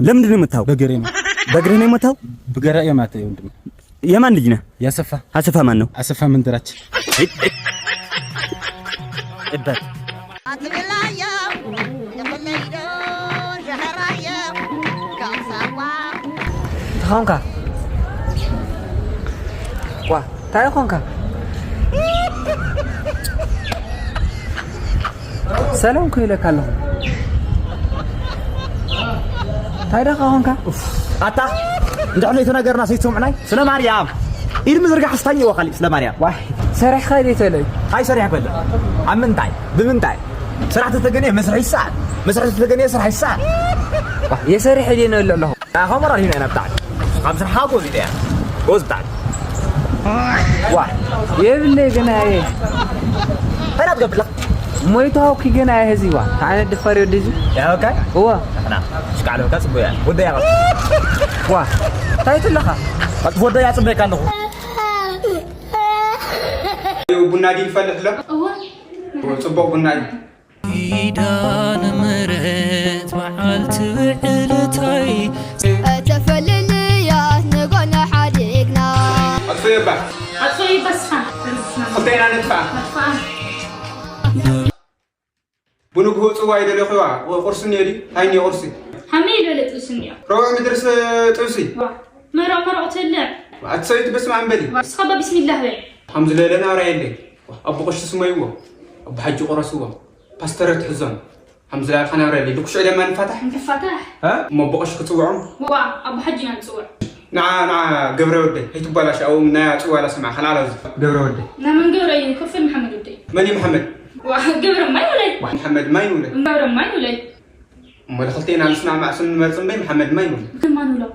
ለምንድን ነው የመታው? በገሬ ነው። በእግርህ ነው የመታው? ብገራ የማተ ወንድም። የማን ልጅ ነህ? ያሰፋ። አሰፋ ማን ነው? አሰፋ መንደራችን። እበት። ኣትብላዮ የብለይዶ ሸኸራዮ ከምሳዋ። እንታይ ኾንካ? ዋ፣ እንታይ ኾንካ? ሰላም እኮ ኢለካ ኣለኹ። እንታይ ደኻ ኾንካ? ኣታ እንድሕር ዘይተነገርና ዘይትሰምዑናይ? ስለ ማርያም ኢድ ምዝርጋሕ ስታኝ ይወኻሊ ስለ ማርያም። ዋይ፣ ሰሪሕኻ ኢለ ተለይ። ኣይ ሰሪሕ በለ። ኣብ ምንታይ? ብምንታይ? ስራሕ ተተገንየ መስርሕ ይሰኣል። መስርሕ ተተገንየ ስራሕ ይሰኣል። ዋይ፣ የሰሪሕ ኢለ ነለ ኣለኹ። ኣኸ መራር ሂና ኢና ብጣዕሚ። ካብ ስርሓ ጎዝ ኢለ እያ። ጎዝ ብጣዕሚ። ዋ፣ የብለይ ገና እየ። እንታይ ትገብር ኣለኻ? ሞይቱ ሃውኪ ገና እየ ህዚዋ። ኣነ ድፋር ወዲ እዚ። ያውካ? እዋ። ኣና፣ ሽቃለ ወካ ጽቡያ። ወደ ያው። ዋ፣ እንታይ ትለኻ? ቀልጥፍ ወደ ያጽበካ ኣለኹ። ቡና ዲል ፈልሕ ኣሎ? እዋ። ጽቡቕ ቡና እዩ። ኪዳነ ምሕረት በዓልቲ ውዕለታይ። እተፈልልያ ንጎና ሓዲግና። ኣጥፍእባ። ኣጥፍእባ ስኻ። ክልተ ኢና ንጥፋ። ኣጥፍኣ። ብንግሆ ጽዋ ይደለኽዋ፣ ቁርሲ እኒኦ ድዩ? እንታይ እኒኦ ቁርሲ? ሃመይ ዝበለ ጥብሲ እኒኦ። ረቡዕ ምድርስ ጥብሲ? ዋ፣ መረቕ መረቕ ትብልዕ። ኣቲ ሰበይቲ በስመ ኣብ በሊ። ዋ፣ ንስኻ እባ ቢስሚላህ በል። ከምዚ ዝበለ ናብራ የለይ። ኣቦ ቀሺ ስመይዎ፣ ኣቦ ሓጂ ቆረስዎ፣ ፓስተር ትሕዞም። ከምዚ ዝበለ ናብራ የለይ። ልኩሽ ዕደማ ንፋታሕ? ንፋታሕ? እ? እሞ ኣቦ ቀሺ ክጽውዖም? ዋ፣ ኣቦ ሓጂ ኢና ንጽውዕ። ንዓ፣ ንዓ፣ ገብረ ወደይ፣ ከይትበላሽ፣ ኣብኡ ናይ ኣጽዋላ ስምዓ፣ ከልኣላ እዚ። ገብረ ወደይ። ናይ መን ገብረ እዩ? ክፍል መሓመድ ወደይ። መን እዩ መሓመድ? ዋ፣ ገብረ ማይ ውለይ። ዋ፣ መሓመድ ማይ ውለይ። ገብረ ማይ ውለይ። እሞ ለኽልቴና ንስማዕማዕ ስም ንመርጽ እምበይ፣ መሓመድ ማይ ውለይ። ግን ማን ውለው?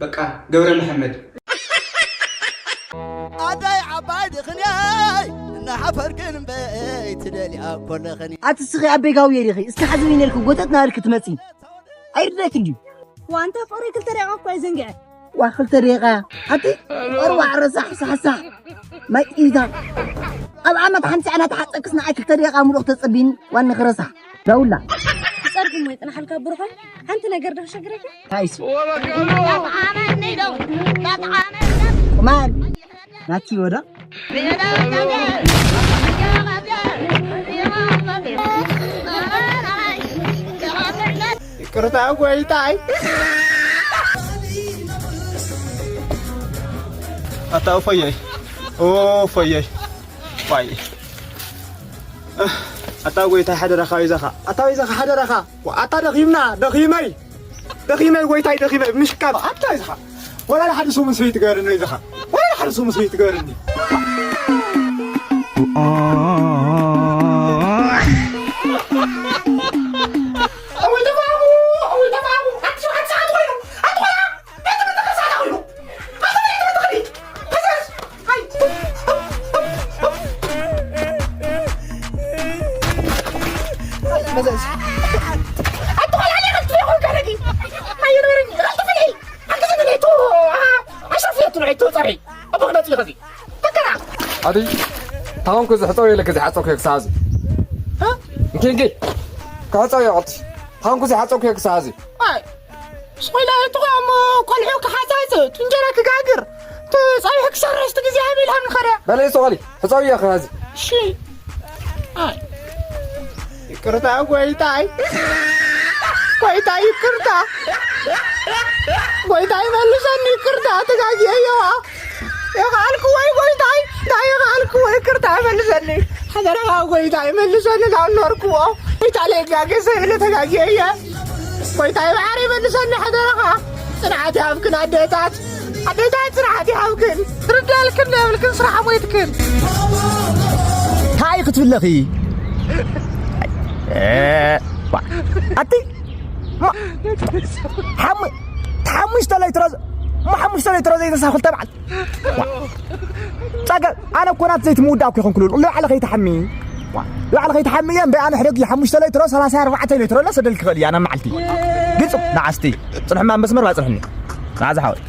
በቃ፣ ገብረ መሓመድ። ኣደይ ዓባይ ድኽንያይ፣ እናሓፈርክን እምበይ፣ ትደልያ ኮለኽን። ኣቲ ስኺ ኣበይ ጋውየ ዲኺ? እስኪ ሓዝኒ ነልኪ፣ ጎተት ናበልኪ ትመጺ። ኣይርደክን ድዩ? ዋንታ ፍቕሪ ክልተ ደቂቓ እኮ እየ ዘንጊዐ። ዋ፣ ክልተ ደቂቓ። ኣቲ፣ ቆርባዕ ረሳሕ፣ ሳሕ፣ ሳሕ። ማይ ጥይታ። ኣብ ዓመት ሓንቲ ዓና ተሓጸክስ ንዓይ ክልተ ደቂቓ ሙሉእ ክተጸቢኒ፣ ዋኒ ክረሳሕ። ዳውላ። ክጸርፍ እሞ ይጽናሓልካ ብሩኸይ። ሓንቲ ነገር ዶ ክሸግረካ? ታይስ። ቁማል። ናቲ ወዳ። ይቅርታ ጎይታይ። ኣታ ኡፈየይ፣ ኡፈየይ። ዋይ። ኣታ ጎይታይ ሓደራኻ ይዛኻ። ኣታ ይዛኻ ሓደራኻ። ኣታ ደኺምና፣ ደኺመይ። ደኺመ ጎይታይ፣ ደኺመ ምሽቃብ። ኣታ ኢኻ። ወላ ሓደ ሰሙን ሰበይቲ ገርኒ ኢኻ። ወላ ሓደ ሰሙን ሰበይቲ ገርኒ። ኣወይ ተፋቑ፣ ኣወይ ተፋቑ። ኣቲ ሸውዓተ ሰዓት ኮይኑ፣ ኣቲ ኮይና፣ ቤተ ቤተ ክርስቲያን ኮይኑ። ኣቲ ቤተ ቤተ ክዲ። ፈዘዝ። ኣይ። መዘዝ። ኣቲ ቆልዓ ለይ ከልትፍ ይኹን ከረዲ። ኣይነበረኒ። ከልትፍልይ። ኣክዝምልይ ቱ። ኣሸፍየቱ ንዒቱ ጸሪ። ኣቦ ክመጽእ ይኸዚ። ተከራ። ኣቲ ታውን ኩዚ ሕጸው የለ ከዚ ሓጸው ከክሳዚ። እ? እንኪ፣ እንኪ። ክሕጸው የቐልቲ። ታውን ኩዚ ሓጸው ከክሳዚ። ኣይ። ስኹላ እትኾ እሞ ቆልዑ ክሓጻጽ፣ እንጀራ ክጋግር፣ ጸብሒ ክሰርሕ፣ እቲ ግዜ ኣቢልሃም ንኸዳ። በለይ ስቑሊ፣ ሕጸው እየ ክኸዚ። እሺ። ኣይ። ይቅርታ ጎይታይ። ጎይታይ ይቅርታ። ጎይታይ መልሰኒ ይቅርታ፣ ተጋግየ እየዋ። የኸኣልክዎ እዩ ጎይታይ፣ ናይ የኸኣልክዎ ይቅርታ መልሰኒ። ሓደራኻ ጎይታይ መልሰኒ ካብ ነበርክዎ። ጎይታ ለይጋገ ሰብ ኢለ ተጋግየ እየ። ጎይታይ ብሓሪ መልሰኒ ሓደራኻ። ጽንዓት ይሃብክን ኣዴታት። ኣዴታት ጽንዓት ይሃብክን። ርዳልክን ደብልክን ስራሕ ሞይትክን። እንታይ ክትብለኺ? እ፣ ዋ፣ ኣቲ፣ ማ፣ ሓሙ-፣ ሓሙሽተ ሌትሮ፣ ማ፣ ሓሙሽተ ሌትሮ ዘይተሳ ክልተ በዓል። ዋ። ጸገም፣ ኣነ እኮ ናት ዘይት ምውዳእ እኮ ይኾንኩ ልብል። ልባዕለ ከይትሓሚ። ዋ። ልባዕለ ከይትሓሚ እየ፣ እምበይ ኣነ ሕደግ ሓሙሽተ ሌትሮ፣ ሰላሳ ኣርባዕተ ሌትሮ ለ ሰደልክ ክኽእል እየ፣ ኣነ መዓልቲ። ግልጽ፣ ንዓስቲ። ጽንሕማ መስመር ባጽንሕኒ። ንዓዚ ሓወይ።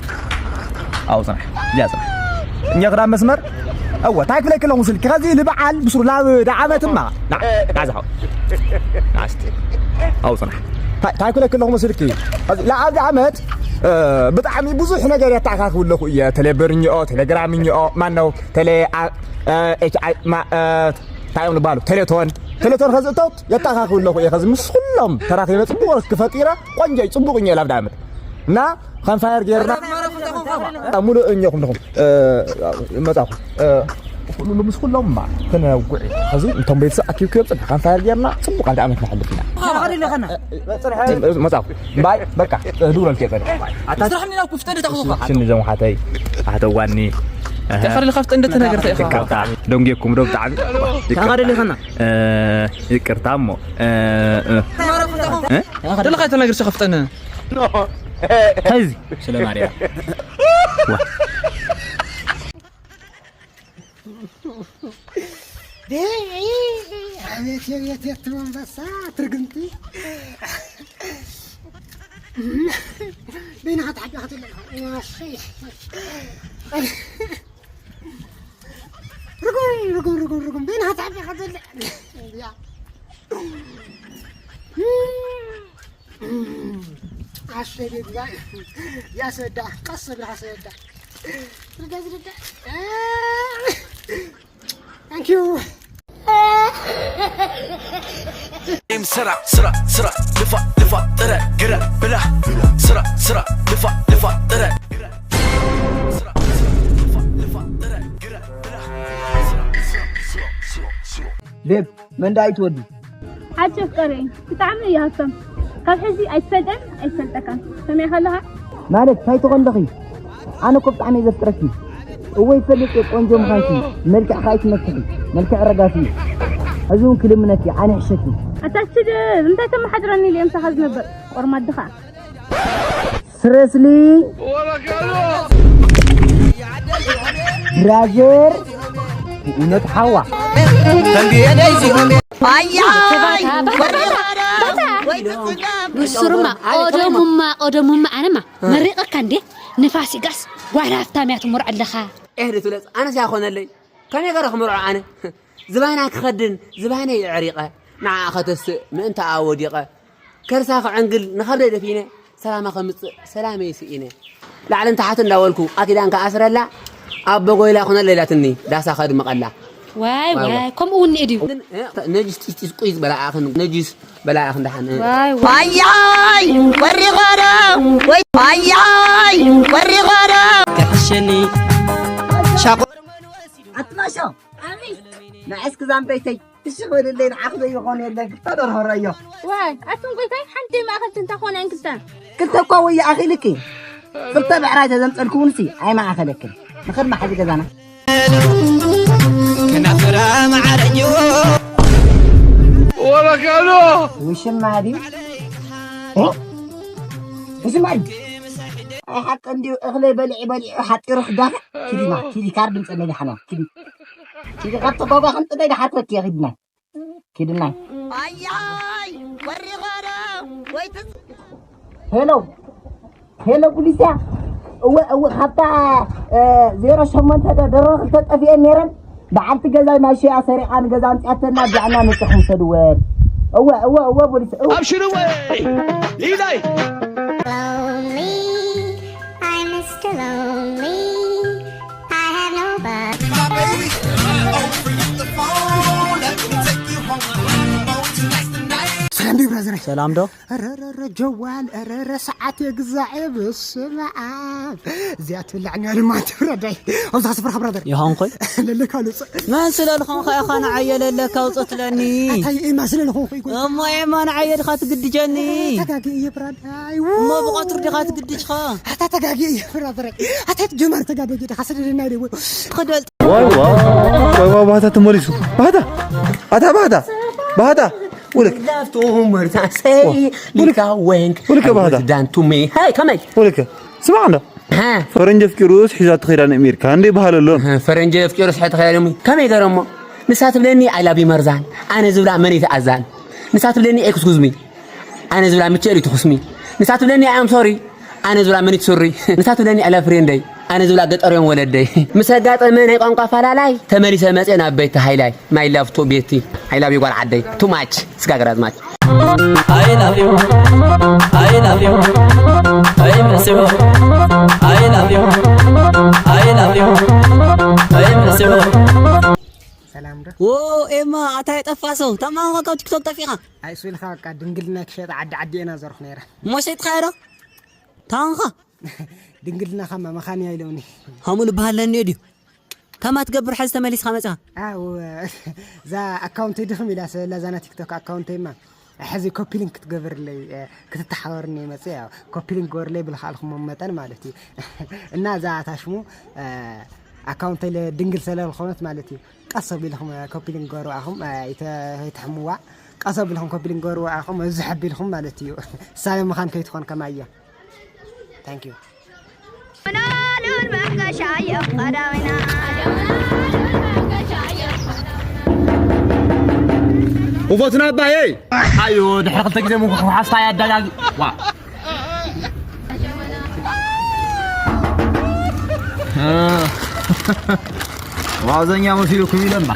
ኣው ጽንሕ። እዚኣ ጽንሕ። እኛ ክዳን መስመር። እወ፣ ታይ ክብለኪ ኣለኹ ስልኪ። ከዚ ልበዓል ብስሩ ላብ ደዓመትማ። ና፣ ንዓዚ ሓወይ። ንዓስቲ። ኣው ጽንሕ። እንታይ ክለክ ኣለኹ መስልኪ? ኣብዚ ለዓብዲ ዓመት ብጣዕሚ ብዙሕ ነገር የተኣካክብ ኣለኹ እየ። ቴሌብር እኒኦ፣ ቴሌግራም እኒኦ፣ ማነው ቴሌ ኤች ኣይ እንታይ እዮም ዝበሃሉ፣ ቴሌቶን፣ ቴሌቶን ከዚ እቶት የተኣካክብ ኣለኹ እየ። ከዚ ምስ ኩሎም ተራኺበ ፅቡቕ ክፈጢረ ቆንጆ እዩ፣ ፅቡቕ እኒኦ ለዓብዲ ዓመት እና ካምፋየር ጌርና ሙሉእ እኛኹም ንኹም መጻኹ ኩሉ ምስ ኩሎም ማ ክነውዕ። ከዚ እንቶም ቤተሰብ ኣኪብክዮ ጽንሕ ካምፋየር ጌርና ጽቡቕ ዓዲ ዓመት ንሓልፍ ኢና። መጻኹ ባይ በቃ ድውለልክ የጸን። ስራሕ ኒና ኩፍተ ደታኹኻ ሽኒ ዞም ሓተይ ኣሕተዋኒ ተኸሪ ልኻፍተ እንደተነገርተ ኢኻ። ይቅርታ ደንጌኩም ዶ ብጣዕሚ ተኸሪ ልኸና ይቅርታ እሞ ደለኻ ተነግር ሸኸፍጠነ ሀዚ ስለ ማርያም ዋ። ደይ፣ ኣቤት የቤት የትም ኣንበሳ ትርግምቲ። በይንኻ ተሓቢኻ ትብለኻ። እሺ። ርጉም፣ ርጉም፣ ርጉም፣ ርጉም። በይንኻ ተሓቢኻ ትብለ። ያ። ኣሸይ ቤዛ ያስወዳ ቀስ ብለህ ኣስወዳ ዝርዳ ዝርዳ Thank you ስራ ስራ ስራ ልፋ ልፋ ጥረ ግረ ብላ ስራ ስራ ልፋ ልፋ ጥረ ግረ ብላ ስራ ስራ ልፋ ልፋ ጥረ ግረ ብላ ስራ ስራ ስራ ስራ ስራ ቤብ መንዳ ኣይትወዲ ሓቂ ኣፍቀረይ ብጣዕሚ እዩ ሃብታም ካብ ሕዚ ኣይትፈልጠን ኣይትፈልጠካን ሰሚዕካ ኣለኻ ማለት እንታይ ትኾን ደኺ ኣነ እኮ ብጣዕሚ እየ ዘፍቅረኪ እወ ይፈልጥ እየ ቆንጆ ምዃንኪ መልክዕኻ ኣይትመስሊ መልክዕ ረጋፊ እዩ ሕዚ እውን ክልምነኪ ኣነ ይሕሸኪ ኣታ ስድብ እንታይ ተመሓድረኒ ኢለ ምሳኻ ዝነብር ቆርማዲ ኸዓ Seriously? Brother? እውነት ሓዋ ብሱርማ ቀደሙማ ቀደሙማ ኣነማ መሪቐካ እንዴ ንፋሲጋስ ጓል ሃፍታም እያ ትምርዖ ኣለኻ። ኤህ ድትለጽ ኣነስ ያኾነለይ ከመይ ገረ ክምርዖ ኣነ ዝባና ክኸድን ዝባነይ የዕሪቐ ንዓኣ ከተስእ ምእንታኣ ወዲቐ ከርሳ ክዕንግል ንኸብደይ ደፊነ ሰላማ ከምጽእ ሰላመይ ስኢነ ላዕልን ታሕትን እንዳበልኩ ቃል ኪዳን ክኣስረላ ኣቦ ጎይላ ኩነለይ ኢላትኒ ዳሳ ከድምቐላ ዋይ ዋይ ከምኡ እውን እድዩ ግን ነጅስ ጢስጢስ ቁይ ዝበላኣኽን ነጅስ በላኣኽን ደሓን ዋይ ዋይ ዋያይ ወሪቐረ ወይ ዋያይ ወሪቐረ ክሕሸኒ ሻቆ ኣትማሾ ንዓይስ ክዛም በይተይ እሺ በልለይ ንዓኽ ዘይኾን የለን ክልተ ደርሆ ረዮ ዋይ ኣቱም ጎይታይ ሓንቲ ማእኸል ትንታ ኾነ እንክልተ ክልተ እኳ ወይ ኣኺልኪ ክልተ ብዕራይ ተዘምፀልክውንሲ ኣይማእኸለክን ንኸድ ማሓዚ ገዛና ክናፍራ ማዓረኝ ወረካሎ ውሽማ ድዩ ውሽማ ድዩ ሓቂ እንዲዩ እኽለይ በሊዑ በሊዑ ሓጢሩ ክዳፋዕ ኪዲማ ኪዲ ካርድ ምፀለሊ ሓና ኪዲ ኪዲ ካብ ተጓጓ ክንጥደይ ድሓትወኪ ኪድና ኪድና ኣያይ ወሪቐረ ወይ ሄሎ ሄሎ ቡሊስያ እወ እወ ካብታ ዜሮ ሸሞንተ ደሮ ክልተ ጠፊኤን ነይረን በዓልቲ ገዛይ ማሽያ ሰሪቓ ንገዛ ኣምፅኣተና ጃዕና መፅኹም ሰድወን እወ እወ እወ ቡሊስ እወ ኣብሽሩ ወይ ሊላይ ሰላም ዶ ብራዘር ሰላም ዶ ረረረ ጀዋል ረረ ሰዓት የግዛኤ ብስመ ኣብ እዚኣ ትብላዕና ድማ ትብረዳይ ኣብዛ ስፍራ ብራዘር ይኾንኩይ ለለካ ልውፅእ መን ስለልኾንካ ኢኻ ንዓየ ለለካ ውፅእ ትለኒ ኣታይ ኤማ ስለልኾንኩ ይጎ እሞ ኤማ ንዓየ ድኻ ትግድጀኒ ተጋጊ እየ ብራዳይ እሞ ብቐትሩ ዲኻ ትግድጅኻ ኣታ ተጋጊ እየ ብራዘር ኣታ ጀማር ተጋደጊ ድኻ ስደደና ይደወ ክደል ዋይ ዋይ ዋይ ዋይ ባህታ ተመሊሱ ባህታ ኣታ ባህታ ባህታ ውልክ ላፍቶ መርዛሰይ ሊካ ወንክ ውልክ ባህታ ዳንቱሜ ሃይ ከመይ ውልክ ስማዕ እንዶ ፈረንጂ ኣፍቂሩስ ሒዛቶ ኸይዳ ንኣሜሪካ እንደ ይበሃል ኣሎ ፈረንጂ ኣፍቂሩስ ሒዛቶ ኸይዳ ንኣሜሪካ ከመይ ገረሞ ንሳ ትብለኒ ኣይ ላቭ ዩ መርዛን ኣነ ዝብላ መን ይትኣዛን ንሳ ትብለኒ ኤክስኩዝ ሚ ኣነ ዝብላ ምቸል ይትኹስሚ ንሳ ትብለኒ ኣይ ኣም ሶሪ ኣነ ዝብላ መን ይትሱሪ ንሳ ትብለኒ ኣይ ላቭ ፍሬንደይ ኣነ ዝብላ ገጠር እዮም ወለደይ ምስ ኣጋጠመ ናይ ቋንቋ ኣፈላላይ ተመሊሰ መፅየ ናብ ቤቲ ሃይላይ ማይ ላቭ ቱ ቤቲ ሃይላቭ ዩ ጓል ዓደይ ቱ ማች ስጋ ገራዝማች I love you, I love you, I miss you. I love you, I love you, I miss you. ሰላም ዶ? ዎ፣ ኤማ፣ ኣታ የጠፋ ሰው፣ ተማኻ ካብ ቲክቶክ ጠፊኻ? ኣይሱ ኢልካ በቃ ድንግልና ክሸጥ ዓዲ ዓዲ እየና ዘርኹ ነይረ። እሞ ሸጥኻዮ ዶ? ታንኻ? ድንግልና ኻማ መኻን እያ ኢሎምኒ። ሃሙ ልበሃል ለኒ ድዩ? ታማ ትገብር ሓዚ ተመሊስካ መጽኻ? ኣው፣ እዛ ኣካውንተይ ድኽም ኢላ ስለላ፣ እዛ ናይ ቲክቶክ ኣካውንተይማ ሕዚ ኮፒ ሊንክ ክትገብርለይ፣ እ፣ ክትተሓወርኒ መጽእ። ያው ኮፒ ሊንክ ገበርለይ ብልኻልኩም መጠን ማለት እዩ። እና እዛ ኣታሽሙ፣ እ፣ ኣካውንተይ ለ-፣ ድንግል ስለልኾነት ማለት እዩ። ቀስ ኣቢልኩም፣ እ፣ ኮፒ ሊንክ ገበርዋ ኢኹም፣ እ፣ ይተ-፣ ይተሕምዋ። ቀስ ኣቢልኩም ኮፒ ሊንክ ገበርዋ ኢኹም፣ እዚ ሕቢልኩም ማለት እዩ። ሳለ ምዃን ከይትኾን ከማየ። Thank you. ምናሉን መንገሻዮ ቀዳዊና። ውፈቱና ኣባየይ። ኣዩ፣ ድሕሪ ክልተ ግዜ ምንኩ ሓስታ ያዳጋጊ። ዋ። ዋዘኛ መሲሉኩም ኢለና።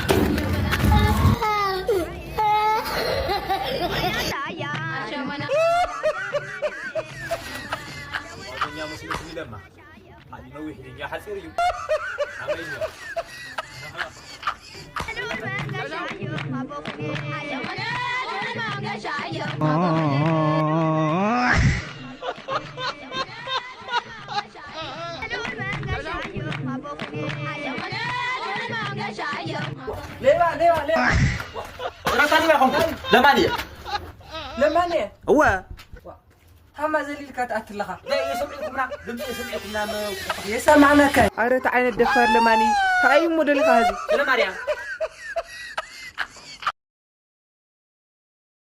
ሌባ፣ ሌባ፣ ሌባ። ረሳኒ ይኹን። ለማን እየ። ለማን እየ። እወ። ሃማ ዘሊልካ ትኣቲ ኣለኻ። ናይ እየ ሰምዕኩምና፣ ድምፂ እየ ሰምዕኩምና፣ መ-፣ የሰማዕናካ። ኣረ፣ እቲ ዓይነት ደፋር ለማኒ፣ እንታይ እዩ እሞ ደሊኻ ህዚ? ስለ ማርያም።